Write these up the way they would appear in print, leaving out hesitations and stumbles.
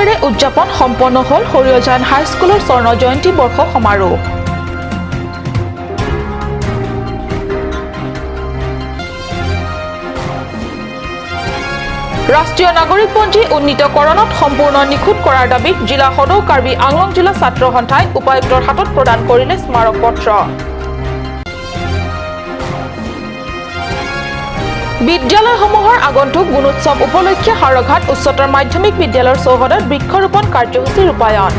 মালহেৰে উদযাপন সম্পন্ন হ'ল সৰিয়হজান হাইস্কুলৰ স্বৰ্ণ জয়ন্তী বৰ্ষ সমাৰোহ। ৰাষ্ট্ৰীয় নাগৰিকপঞ্জী উন্নীতকৰণত সম্পূৰ্ণ নিখুঁত কৰাৰ দাবীত জিলা সদৌ কাৰ্বি আংলং জিলা ছাত্ৰ সন্থাই উপায়ুক্তৰ হাতত প্ৰদান কৰিলে স্মাৰক পত্ৰ। বিদ্যালয়সমূহৰ আগন্তুক গুণোৎসৱ উপলক্ষে হাওৰাঘাট উচ্চতৰ মাধ্যমিক বিদ্যালয়ৰ চৌহদত বৃক্ষৰোপণ কাৰ্যসূচী ৰূপায়ণ।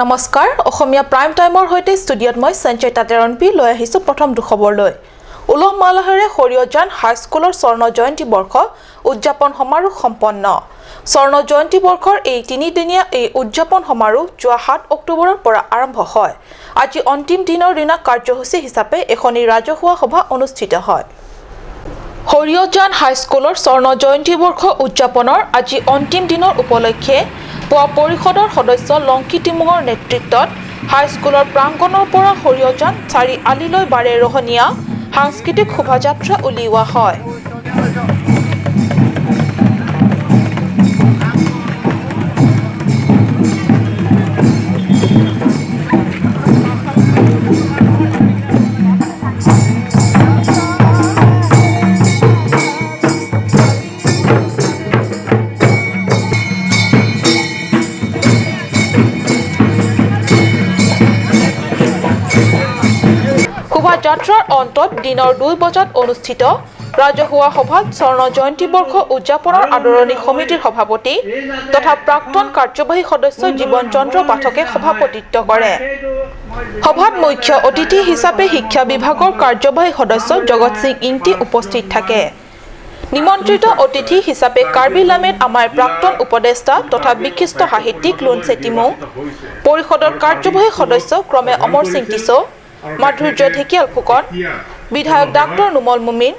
নমস্কাৰ, অসমীয়া প্ৰাইম টাইমৰ সৈতে ষ্টুডিঅ'ত মই সঞ্চয় তাতেৰণপি লৈ আহিছোঁ প্ৰথমটো খবৰলৈ। উলহ মালহেৰে সৰিয়হজান হাইস্কুলৰ স্বৰ্ণ জয়ন্তী বৰ্ষ উদযাপন সমাৰোহ সম্পন্ন। স্বৰ্ণ জয়ন্তী বৰ্ষৰ এই তিনিদিনীয়া এই উদযাপন সমাৰোহ যোৱা 7 অক্টোবৰৰ পৰা আৰম্ভ হয়। আজি অন্তিম দিনৰ দিনা কাৰ্যসূচী হিচাপে এখনি ৰাজহুৱা সভা অনুষ্ঠিত হয়। সৰিয়হজান হাইস্কুলৰ স্বৰ্ণ জয়ন্তী বৰ্ষ উদযাপনৰ আজি অন্তিম দিনৰ উপলক্ষে পুৱা পৰিষদৰ সদস্য লংকি টিমুঙৰ নেতৃত্বত হাইস্কুলৰ প্ৰাংগণৰ পৰা সৰিয়হজান চাৰিআলিলৈ বাৰেৰহণীয়া সাংস্কৃতিক শোভাযাত্ৰা উলিওৱা হয়। শোভাযাত্ৰাৰ অন্তত দিনৰ 2 বজাত অনুষ্ঠিত ৰাজহুৱা সভাত স্বৰ্ণ জয়ন্তী বৰ্ষ উদযাপনৰ আদৰণি সমিতিৰ সভাপতি তথা প্ৰাক্তন কাৰ্যবাহী সদস্য জীৱন চন্দ্ৰ পাঠকে সভাপতিত্ব কৰে। সভাত মুখ্য অতিথি হিচাপে শিক্ষা বিভাগৰ কাৰ্যবাহী সদস্য জগত সিং ইংটি উপস্থিত থাকে। নিমন্ত্ৰিত অতিথি হিচাপে কাৰ্বি লামেত আমাৰ প্ৰাক্তন উপদেষ্টা তথা বিশিষ্ট সাহিত্যিক লোনচে টিমুং, পৰিষদৰ কাৰ্যবাহী সদস্য ক্ৰমে অমৰ সিং টিছো, মাধুৰ্য ঢেকিয়াল ফুকন, বিধায়ক ডাক্তৰ নোমল মুমিন,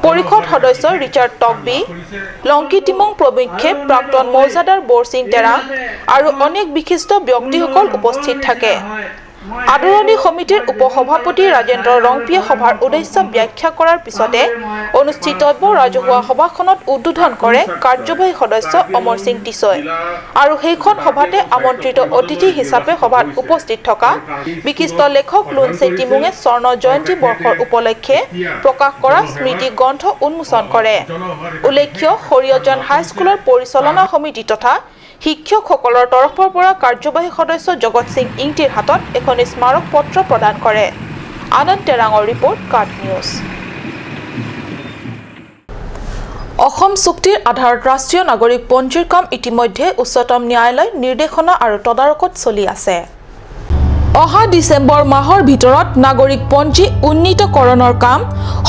পৰিষদ সদস্য ৰিচাৰ্ড টকবি, লংকি টিমুং প্ৰমুখ্যে প্ৰাক্তন মৌজাদাৰ বৰসিং তেৰাং আৰু অনেক বিশিষ্ট ব্যক্তিসকল উপস্থিত থাকে। আদৰণি সমিতিৰ উপসভাপতি ৰাজেন্দ্ৰ ৰংপিয়ে সভাৰ উদ্দেশ্য ব্যাখ্যা কৰাৰ পিছতে অনুষ্ঠিতব্য ৰাজহুৱা সভাখনত উদ্বোধন কৰে কাৰ্যবাহী সদস্য অমৰ সিং টিছই আৰু সেইখন সভাতে আমন্ত্ৰিত অতিথি হিচাপে সভাত উপস্থিত থকা বিশিষ্ট লেখক লোনচে টিমুঙে স্বৰ্ণ জয়ন্তী বৰ্ষৰ উপলক্ষে প্ৰকাশ কৰা স্মৃতি গ্ৰন্থ উন্মোচন কৰে। উল্লেখ্য, সৰিয়হজান হাইস্কুলৰ পৰিচালনা সমিতি তথা শিক্ষকসকলৰ তৰফৰ পৰা কাৰ্যবাহী সদস্য জগত সিং ইংটিৰ হাতত এখন স্মাৰক পত্ৰ প্ৰদান কৰে। আনন্দ তেৰাঙৰ ৰিপৰ্ট, কাট নিউজ। অসম চুক্তিৰ আধাৰত ৰাষ্ট্ৰীয় নাগৰিক পঞ্জীৰ কাম ইতিমধ্যে উচ্চতম ন্যায়ালয় নিৰ্দেশনা আৰু তদাৰকত চলি আছে। অহা ডিচেম্বৰ মাহৰ ভিতৰত নাগৰিক পঞ্জী উন্নীতকৰণৰ কাম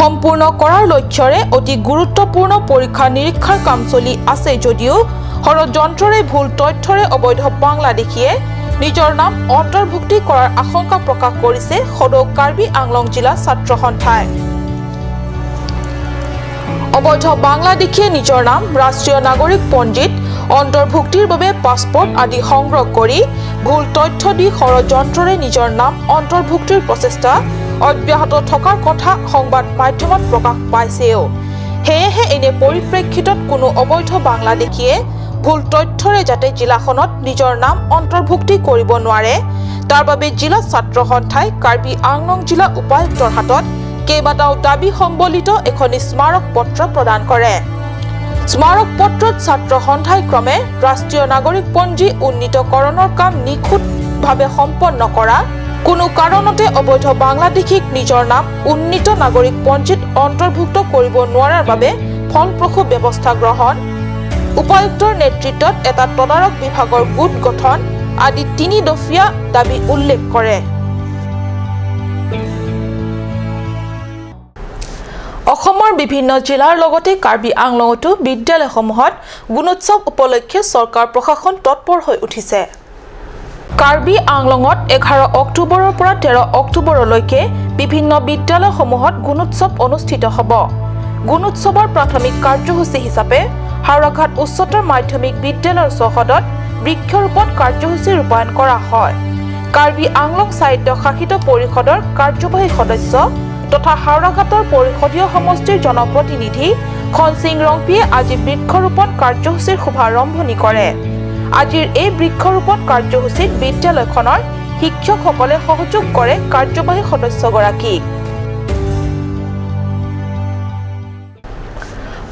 সম্পূৰ্ণ কৰাৰ লক্ষ্যৰে অতি গুৰুত্বপূৰ্ণ পৰীক্ষা নিৰীক্ষাৰ কাম চলি আছে যদিও ষড়যন্ত্ৰৰে ভুল তথ্যৰে অবৈধ বাংলাদেশীয়ে নিজৰ নাম অন্তৰ্ভুক্তি কৰাৰ আশংকা প্ৰকাশ কৰিছে সদৌ কাৰ্বি আংলং জিলা ছাত্ৰ সন্থাই। অবৈধ বাংলাদেশীয়ে নিজৰ নাম ৰাষ্ট্ৰীয় নাগৰিক পঞ্জীত অন্তৰ্ভুক্তিৰ বাবে পাছপৰ্ট আদি সংগ্ৰহ কৰি ভুল তথ্য দি ষড়যন্ত্ৰৰে নিজৰ নাম অন্তৰ্ভুক্তিৰ প্ৰচেষ্টা অব্যাহত থকাৰ কথা সংবাদ মাধ্যমত প্ৰকাশ পাইছেও। সেয়েহে এনে পৰিপ্ৰেক্ষিতত কোনো অবৈধ বাংলাদেশীয়ে ভুল তথ্যৰে যাতে জিলাখনত নিজৰ নাম অন্তৰ্ভুক্তি কৰিব নোৱাৰে তাৰ বাবে জিলা ছাত্ৰ সন্থাই কাৰ্বি আংলং জিলা উপায়ুক্তৰ হাতত কেইবাটাও দাবী সম্বলিত এখনি স্মাৰক পত্ৰ প্ৰদান কৰে। স্মাৰক পত্ৰত ছাত্ৰ সন্থাই ক্ৰমে ৰাষ্ট্ৰীয় নাগৰিক পঞ্জী উন্নীতকৰণৰ কাম নিখুঁতভাৱে সম্পন্ন কৰা, কোনো কাৰণতে অবৈধ বাংলাদেশীক নিজৰ নাম উন্নীত নাগৰিক পঞ্জীত অন্তৰ্ভুক্ত কৰিব নোৱাৰাৰ বাবে ফলপ্ৰসূ ব্যৱস্থা গ্ৰহণ, উপায়ুক্তৰ নেতৃত্বত এটা তদাৰক বিভাগৰ গোট গঠন আদি 3 দফীয়া দাবী উল্লেখ কৰে। অসমৰ বিভিন্ন জিলাৰ লগতে কাৰ্বি আংলঙতো বিদ্যালয়সমূহত গুণোৎসৱ উপলক্ষে চৰকাৰ প্ৰশাসন তৎপৰ হৈ উঠিছে। কাৰ্বি আংলঙত 11 অক্টোবৰৰ পৰা 13 অক্টোবৰলৈকে বিভিন্ন বিদ্যালয়সমূহত গুণোৎসৱ অনুষ্ঠিত হ'ব। গুণোৎসৱৰ প্ৰাথমিক কাৰ্যসূচী হিচাপে হাওৰাঘাট উচ্চতৰ মাধ্যমিক বিদ্যালয়ৰ চৌহদত বৃক্ষৰোপণ কাৰ্যসূচী ৰূপায়ণ কৰা হয়। কাৰ্বি আংলং স্বায়ত্ত শাসিত পৰিষদৰ কাৰ্যবাহী সদস্য তথা হাওৰাঘাটৰ পৰিষদীয় সমষ্টিৰ জনপ্ৰতিনিধি খনসিং ৰংপিয়ে আজি বৃক্ষৰোপণ কাৰ্যসূচীৰ শুভাৰম্ভণি কৰে। আজিৰ এই বৃক্ষৰোপণ কাৰ্যসূচীত বিদ্যালয়খনৰ শিক্ষকসকলে সহযোগ কৰে কাৰ্যবাহী সদস্যগৰাকীক।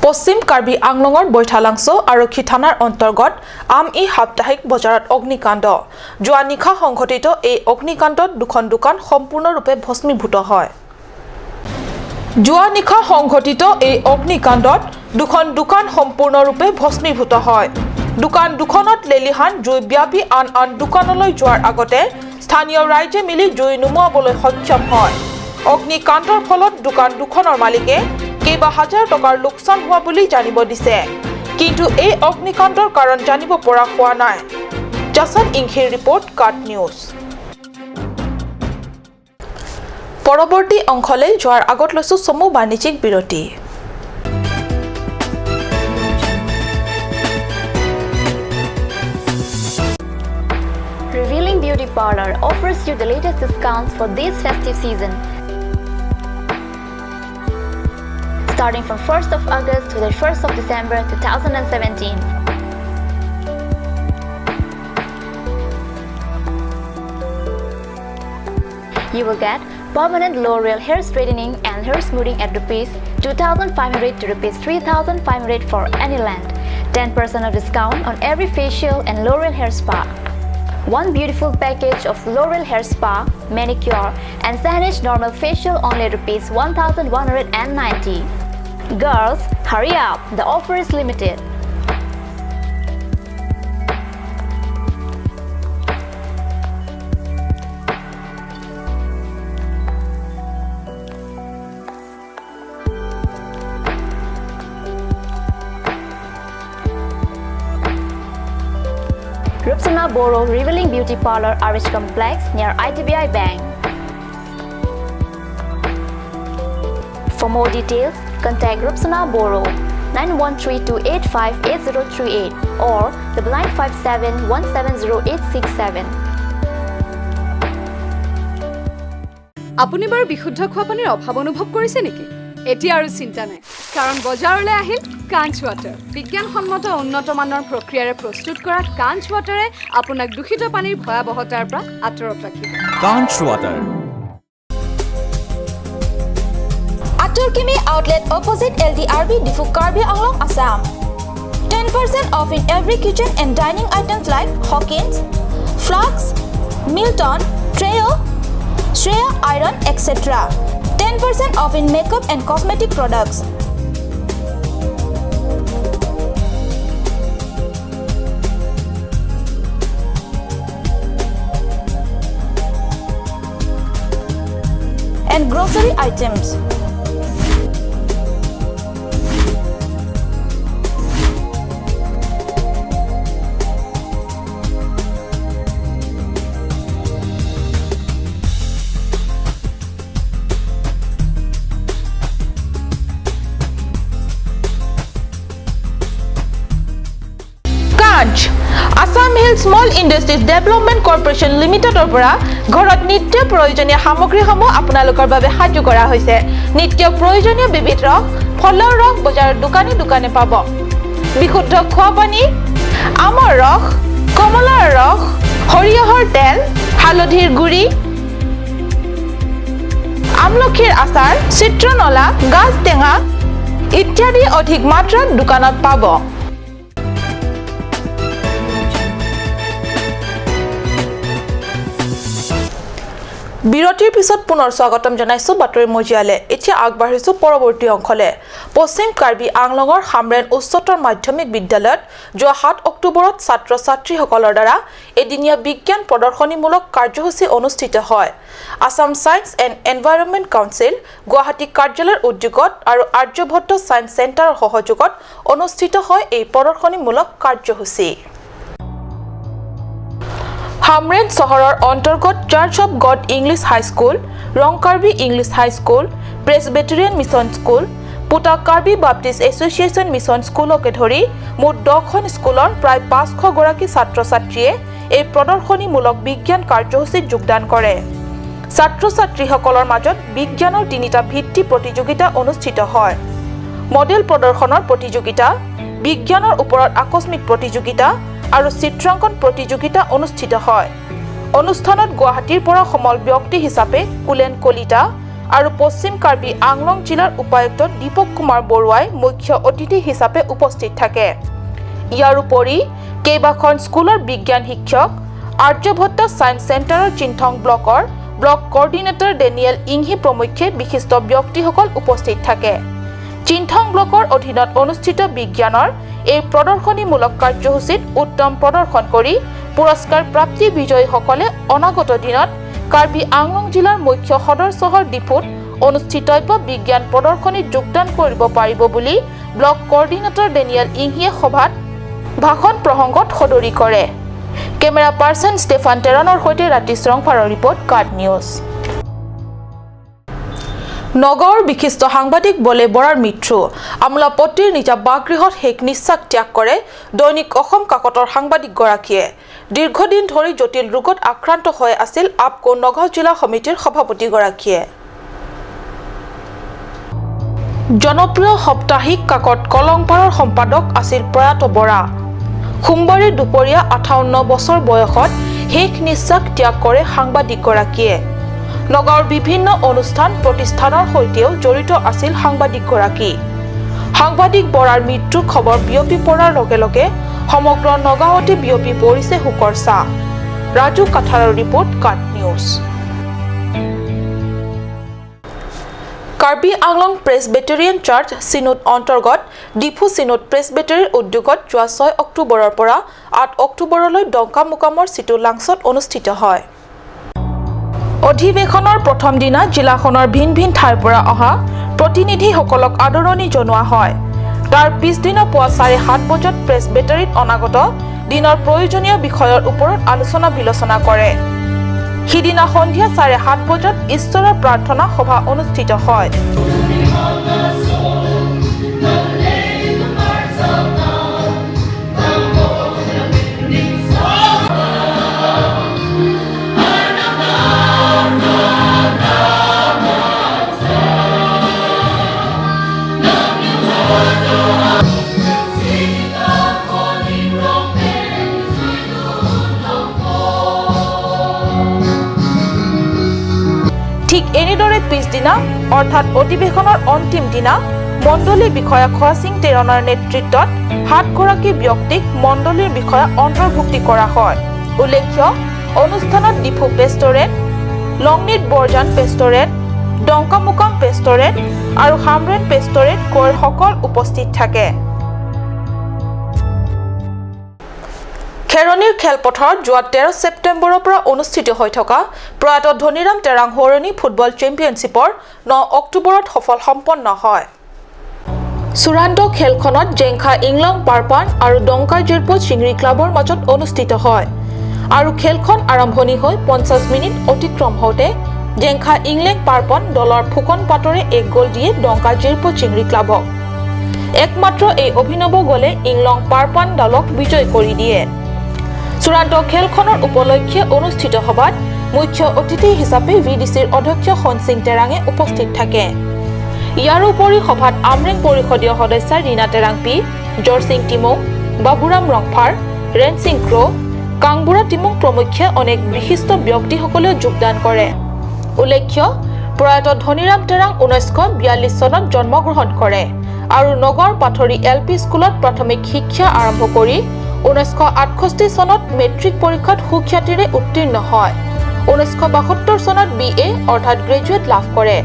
পশ্চিম কাৰ্বি আংলঙৰ বৈঠালাংছ আৰক্ষী থানাৰ অন্তৰ্গত আমই সাপ্তাহিক বজাৰত অগ্নিকাণ্ড। যোৱা নিশা সংঘটিত এই অগ্নিকাণ্ডত দুখন দোকান সম্পূৰ্ণৰূপে ভস্মীভূত হয়। যোৱা নিশা সংঘটিত এই অগ্নিকাণ্ডত দুখন দোকান সম্পূৰ্ণৰূপে ভস্মীভূত হয়। দোকান দুখনত লেলিহান জুই ব্যাপি আন আন দোকানলৈ যোৱাৰ আগতে স্থানীয় ৰাইজে মিলি জুই নুমুৱাবলৈ সক্ষম হয়। অগ্নিকাণ্ডৰ ফলত দোকান দুখনৰ মালিকে কেইবা হাজাৰ টকাৰ লোকচান হোৱা বুলি জানিব দিছে। কিন্তু এই অগ্নিকাণ্ডৰ কাৰণ জানিব পৰা হোৱা নাই। জাছান ইংখিৰ ৰিপৰ্ট, কাট নিউজ। পৰৱৰ্তী অংশলৈ যোৱাৰ আগত লৈছো চমু বাণিজ্যিক বিৰতি। Revealing Beauty Parlor offers you the latest discounts for this festive season. Starting from 1st of August to the 1st of December 2017. You will get permanent L'Oreal hair straightening and hair smoothing at rupees 2,500 to rupees 3,500 for any length. 10% of discount on every facial and L'Oreal hair spa. One beautiful package of L'Oreal hair spa, manicure and Sandwich normal facial only rupees 1,190. Girls, hurry up, the offer is limited. Rupsana Boro, Revealing Beauty Parlor, RH Complex near IDBI Bank. For more details, contact Rupsana Boro 9132858038 or 9957170867. আপুনি বাৰু বিশুদ্ধ খোৱা পানীৰ অভাৱ অনুভৱ কৰিছে নেকি? এতিয়া আৰু চিন্তা নাই, কাৰণ বজাৰলৈ আহিল কাঞ্চ ৱাটাৰ। বিজ্ঞানসন্মত উন্নত মানৰ প্ৰক্ৰিয়াৰে প্ৰস্তুত কৰা কাঞ্চ ৱাটাৰে আপোনাক দূষিত পানীৰ ভয়াৱহতাৰ পৰা আঁতৰত ৰাখিব। কাঞ্চ water. Atul Kimi outlet opposite LDRB, Diphu, Karbi Anglong, Assam. 10% off in every kitchen and dining items like Hawkins, Flux, Milton, Treo, Shreya Iron, etc. 10% off in makeup and cosmetic products. And grocery items. Kanch Assam Hill Small Industries Development Corporation লিমিটেডৰ পৰা ঘৰত নিত্য প্ৰয়োজনীয় সামগ্ৰীসমূহ আপোনালোকৰ বাবে সাজু কৰা হৈছে। নিত্য প্ৰয়োজনীয় বিবিধ ৰস, ফলৰ ৰস বজাৰৰ দোকানে দোকানে পাব। বিশুদ্ধ খোৱা পানী, আমৰ ৰস, কমলাৰ ৰস, সৰিয়হৰ তেল, হালধিৰ গুড়ি, আমলখিৰ আচাৰ, চিত্ৰনলা, গাজ টেঙা ইত্যাদি অধিক মাত্ৰাত দোকানত পাব। বিৰতিৰ পিছত পুনৰ স্বাগতম জনাইছো বাতৰি মজিয়ালে। এতিয়া আগবাঢ়িছো পৰৱৰ্তী অংশলে। পশ্চিম কাৰ্বি আংলঙৰ হামৰেণ উচ্চতৰ মাধ্যমিক বিদ্যালয়ত যোৱা 7 অক্টোবৰত ছাত্ৰ ছাত্ৰীসকলৰ দ্বাৰা এদিনীয়া বিজ্ঞান প্ৰদৰ্শনীমূলক কাৰ্যসূচী অনুষ্ঠিত হয়। Assam Science and Environment Council Guwahati কাৰ্যালয়ৰ উদ্যোগত আৰু আৰ্যভট্ট ছায়েন্স চেণ্টাৰৰ সহযোগত অনুষ্ঠিত হয় এই প্ৰদৰ্শনীমূলক কাৰ্যসূচী। হামৰেণ চহৰৰ অন্তৰ্গত Church of God English High School, Rongkarbi English High School, Presbyterian Mission School, Puta Karbi Baptist Association Mission স্কুলকে ধৰি মুঠ 10খন স্কুলৰ প্ৰায় 500 গৰাকী ছাত্ৰ ছাত্ৰীয়ে এই প্ৰদৰ্শনীমূলক বিজ্ঞান কাৰ্যসূচীত যোগদান কৰে। ছাত্ৰ ছাত্ৰীসকলৰ মাজত বিজ্ঞানৰ তিনিটা ভিত্তি প্ৰতিযোগিতা অনুষ্ঠিত হয়। মডেল প্ৰদৰ্শনৰ প্ৰতিযোগিতা, বিজ্ঞানৰ ওপৰত আকস্মিক প্ৰতিযোগিতা আৰু চিত্ৰাংকন প্ৰতিযোগিতা অনুষ্ঠিত হয়। অনুষ্ঠানত গুৱাহাটীৰ পৰা সমল ব্যক্তি হিচাপে কুলেন কলিতা আৰু পশ্চিম কাৰ্বি আংলং জিলাৰ উপায়ুক্ত দীপক কুমাৰ বৰুৱাই মুখ্য অতিথি হিচাপে উপস্থিত থাকে। ইয়াৰ উপৰি কেইবাখন স্কুলৰ বিজ্ঞান শিক্ষক, আৰ্যভট্ট ছায়েন্স চেণ্টাৰৰ চিন্থং ব্লকৰ ব্লক কৰ্ডিনেটৰ ডেনিয়েল ইংহি প্ৰমুখ্যে বিশিষ্ট ব্যক্তিসকল উপস্থিত থাকে। চিন্থং ব্লকৰ অধীনত অনুষ্ঠিত বিজ্ঞানৰ এই প্ৰদৰ্শনীমূলক কাৰ্যসূচীত উত্তম প্ৰদৰ্শন কৰি পুৰস্কাৰ প্ৰাপ্তি বিজয়ীসকলে অনাগত দিনত কাৰ্বি আংলং জিলাৰ মুখ্য সদৰ চহৰ ডিফুত অনুষ্ঠিতব্য বিজ্ঞান প্ৰদৰ্শনীত যোগদান কৰিব পাৰিব বুলি ব্লক কৰ্ডিনেটৰ ডেনিয়েল ইংহিয়ে সভাত ভাষণ প্ৰসংগত সদৰি কৰে। কেমেৰা পাৰ্চন ষ্টেফান টেৰণৰ সৈতে ৰাতি ৰংফাৰৰ ৰিপৰ্ট, কাৰ্ড নিউজ। নগাঁৱৰ বিশিষ্ট সাংবাদিক বলে বৰাৰ মৃত্যু। আমোলাপট্টিৰ নিজা বাসগৃহত শেষ নিশ্বাস ত্যাগ কৰে দৈনিক অসম কাকতৰ সাংবাদিকগৰাকীয়ে। দীৰ্ঘদিন ধৰি জটিল ৰোগত আক্ৰান্ত হৈ আছিল আপকো নগাঁও জিলা সমিতিৰ সভাপতিগৰাকীয়ে। জনপ্ৰিয় সাপ্তাহিক কাকত কলংপাৰৰ সম্পাদক আছিল প্ৰয়াত বৰা। সোমবাৰে দুপৰীয়া 58 বছৰ বয়সত শেষ নিশ্বাস ত্যাগ কৰে সাংবাদিকগৰাকীয়ে। নগাঁৱৰ বিভিন্ন অনুষ্ঠান প্ৰতিষ্ঠানৰ সৈতেও জড়িত আছিল সাংবাদিকগৰাকী। সাংবাদিক বৰাৰ মৃত্যুৰ খবৰ বিয়পি পৰাৰ লগে লগে সমগ্ৰ নগাঁৱতে বিয়পি পৰিছে শোকৰ ছাঁ। ৰাজু কাঠাৰৰ ৰিপৰ্ট, কাট নিউজ। কাৰ্বি আংলং প্ৰেছবেটেৰিয়ান চাৰ্চ চিনোড অন্তৰ্গত ডিফু চিনোড প্ৰেছবেটেৰীৰ উদ্যোগত যোৱা 6 অক্টোবৰৰ পৰা 8 অক্টোবৰলৈ ডংকা মুকামৰ চিটু লাংচত অনুষ্ঠিত হয়। অধিৱেশনৰ প্ৰথম দিনা জিলাখনৰ ভিন ভিন ঠাইৰ পৰা অহা প্ৰতিনিধিসকলক আদৰণি জনোৱা হয়। তাৰ পিছদিনা পুৱা 7:30 বজাত প্ৰেছবেটাৰীত অনাগত দিনৰ প্ৰয়োজনীয় বিষয়ৰ ওপৰত আলোচনা বিলোচনা কৰে। সিদিনা সন্ধিয়া 7:30 বজাত ঈশ্বৰৰ প্ৰাৰ্থনা সভা অনুষ্ঠিত হয়। ঠিক এনেদৰে পিছদিনা, অৰ্থাৎ অধিৱেশনৰ অন্তিম দিনা, মণ্ডলী বিষয়া খোৱাচিং টেৰণৰ নেতৃত্বত সাতগৰাকী ব্যক্তিক মণ্ডলীৰ বিষয়া অন্তৰ্ভুক্তি কৰা হয়। উল্লেখ্য, অনুষ্ঠানত ডিফু পেষ্টৰেট, লংনিট বৰজান পেষ্টৰেট, ডংকামুকাম পেষ্টৰেট আৰু হামৰেন পেষ্টৰেট কৈৰসকল উপস্থিত থাকে। খেৰণিৰ খেলপথাৰত যোৱা 13 ছেপ্টেম্বৰৰ পৰা অনুষ্ঠিত হৈ থকা প্ৰয়াত ধনীৰাম তেৰাং সোঁৱৰণী ফুটবল চেম্পিয়নশ্বিপৰ 9 অক্টোবৰত সফল সম্পন্ন হয়। চূড়ান্ত খেলখনত জেংখা ইংলং পাৰপান আৰু ডংকা জিৰপু চিংৰি ক্লাবৰ মাজত অনুষ্ঠিত হয় আৰু খেলখন আৰম্ভণি হৈ 50 মিনিট অতিক্ৰম হওঁতে জেংখা ইংলেং পাৰপন দলৰ ফুকন পাটৰে এক গ'ল দিয়ে ডংকা জিৰপু চিংৰি ক্লাবক। একমাত্ৰ এই অভিনৱ গ'লে ইংলং পাৰপান দলক বিজয় কৰি দিয়ে। চূড়ান্ত খেলখনৰ উপলক্ষে অনুষ্ঠিত সভাত মুখ্য অতিথি হিচাপে ভিডিচিৰ অধ্যক্ষ সনসিং টেৰাঙে উপস্থিত থাকে। ইয়াৰোপৰি সভাত আমৰেং পৰিষদীয় সদস্যা ৰীণা টেৰাং পি, জৰসিং টিমুং, বাবুৰাম ৰংফাৰ, ৰেনসিং ক্ৰ', কাংবুৰা টিমুং প্ৰমুখ্যে অনেক বিশিষ্ট ব্যক্তিসকলেও যোগদান কৰে। উল্লেখ্য, প্ৰয়াত ধনীৰাম টেৰাং 1942 চনত জন্মগ্ৰহণ কৰে আৰু নগাঁৱৰ পাথৰি এল পি স্কুলত প্ৰাথমিক শিক্ষা আৰম্ভ কৰি 1968 চনত মেট্ৰিক পৰীক্ষাত সুখ্যাতিৰে উত্তীৰ্ণ হয়। 1972 চনত বি এ অৰ্থাৎ গ্ৰেজুৱেট লাভ কৰে।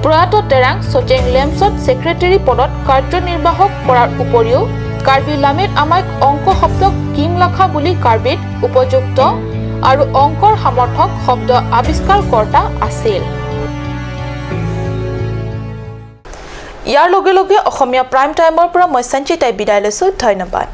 প্ৰয়াত তেৰাং চচেং লেমছত ছেক্ৰেটেৰী পদত কাৰ্যনিৰ্বাহক কৰাৰ উপৰিও কাৰ্বি লামেত আমাইক অংক শব্দক কিমলাখা বুলি কাৰ্বিত উপযুক্ত আৰু অংকৰ সমৰ্থক শব্দ আৱিষ্কাৰকৰ্তা আছিল। ইয়াৰ লগে লগে অসমীয়া প্ৰাইম টাইমৰ পৰা মই সঞ্চিতাই বিদায় লৈছোঁ। ধন্যবাদ।